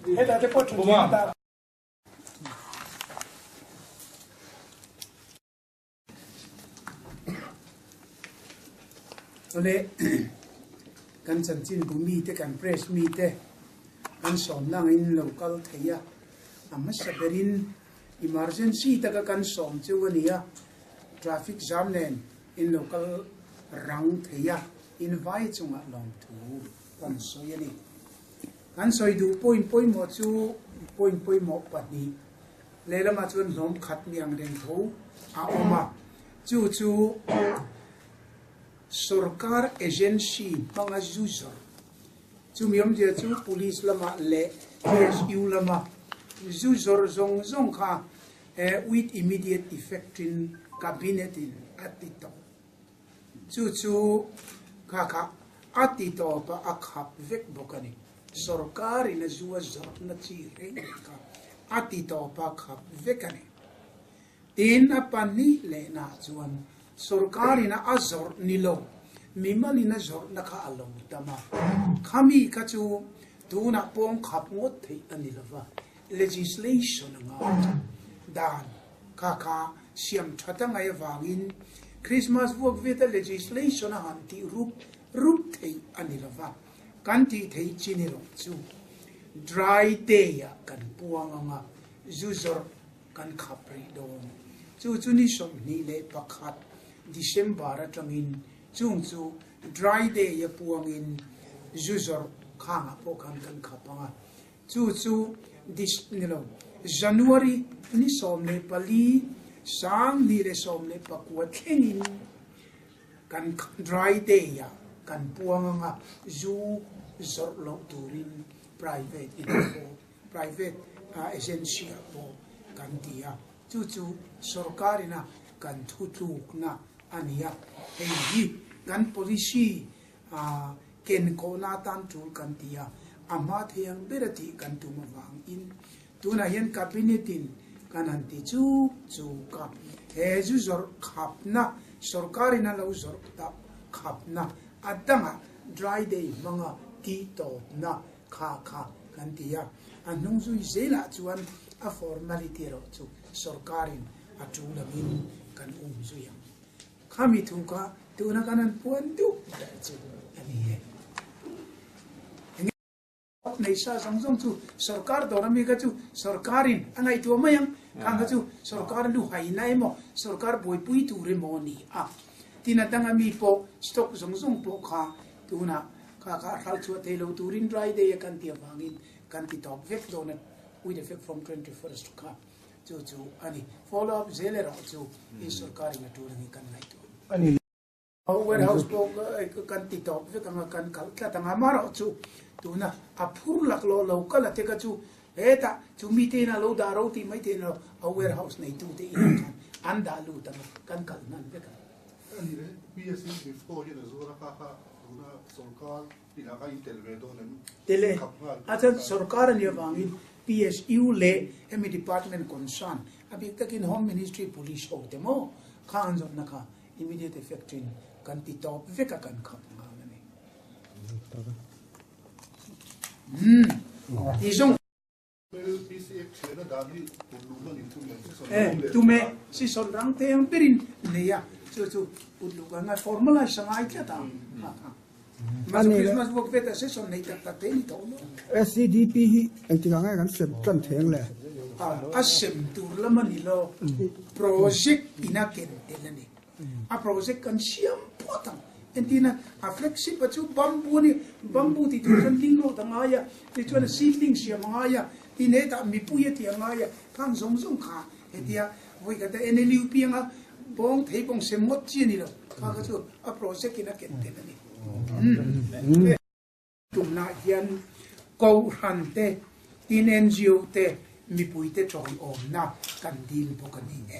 Hetah te pawh ṭhuthleng a dah. Awle kan chanchinbu mite kan press mite an sawmna angin lo kal thei a, a hmasa berin emergency taka kan sawm chu a ni a, traffic jam nen in lo kal rang thei a, in vai chungah lawmthu kan sawi a ni. Kan sawi duh point pawimawh chu point pawimawh pahnih lehlamah chuan hlawm khat ni ang reng tho a awm a, chu chu sorkar agency hmanga zu zawrh chumi awmzia chu police lamah leh PSU lama zu zawrh zawng zawng kha with immediate effect in cabinet in a ti tawh. Chu chu kha kha a ti tawp a, a khap vek bawk a ni. Sorkarin a zu a zawrhna chi reng kha a ti tawp a khap vek a ni. Tin, a pahnih lehnaah chuan sorkarin a zawrh ni lo, mimalin a zawrhna kha a lo tam a. Khami kha chu tunah pawng khap ngawt theih a ni lo va, legislation a ngai a, dan kha kha siam that a ngaih avangin Christmas vuak veta legislation a han tih rup rup theih a ni lo va, kan tih theih chin erawh chu dry day ah kan puang ang a, zu zawrh kan khap rih dawn. Chu chu ni 21 December atangin chung chu dry day a puangin zu zawrh khangah pawh khan kan khap ang a, Chu chu Dec ni lo, January ni 14, 2019 thlengin kan dry day ah kan puang anga zu zawrh loh turin private in ah pawh private agency ah pawh kan ti a, chu chu sorkar ina kan thutlukna a ni a, hei hi kan policy A ken kawhna atan tul kan ti a, a hma thei ang ber a tih kan tum avangin tunah hian Cabinet in kan han ti chuk chuk a. He zu zawrh khapna, sorkarin a lo zawrh tak khapna a dangah dry day hmanga tih tawpna kha kha kan ti a. A hnung zui zelah chuan a formality erawh chu sorkarin a tul angin kan um zui ang. Khami thu kha tuna kan han puan duh ber chu a ni e. Enge nei sa zawng zawng chu sorkar dawr ami kha chu sorkarin a ngaihtuah mai ang, khang kha chu sorkar lu haina emaw sorkar buaipui tur emaw a ni a. Tin a dang ami pawh stock zawng zawng pawh kha tunah kha kha a hral chhuah thei lo turin dry day a kan ti avangin kan ti tawp vek dawn a with effect from 21st kha. Chu chu a ni. Follow up zel erawh chu i sorkarin a tul angin kan ngaihtuah. A ni. Warehouse pawh kan ti tawp vek anga kan kalh tlat ang a, amaherawh chu tuna a phur laklawh lo kal a te kha chu hetah chu mite in a lo dah ro tih mai theih lo, a warehouse neitute inah khan an dah lut ang a, kan kalh hnan vek ang. A ni le, PSC Bifco hian a zuar a kha kha tuna sorkar inah khan in tel ve dawn em? Tel e, a chuan sorkar a nih avangin PSU leh hemi department concern, a bik takin Home Ministry Police ho te maw kha an zawrhna kha immediate effect in kan ti tawp vek a kan khap nghal a ni. Umm ti zawng. E tume sison rang te ang berin nei a chu chu put luh ka ngai formalize a ngai tlat a ha ha. Christmas work vet a session nei tak tak te ni tawh lo. SCDP hi engtikah nge kan sem tan thei ang le? A sem tur lam a ni lo, project in a ken tel a ni. A project kan siam phawt ang. Entirna, a flagship a chu bamboo a ni, bamboo tih tur chuan ding rawt a ngai a, tichuan a seedling siam a ngai a, tin hetah mipui a tih a ngai a, khang zawng zawng kha hetia vawikhat a NLUP anga bawng thei bawng sem ngawt chi a ni lo, kha kha chu a project in a ken tel a ni. Tunah hian Kohhran te, tin NGO te, mipui te tawiawmna kan dil bawk a ni e.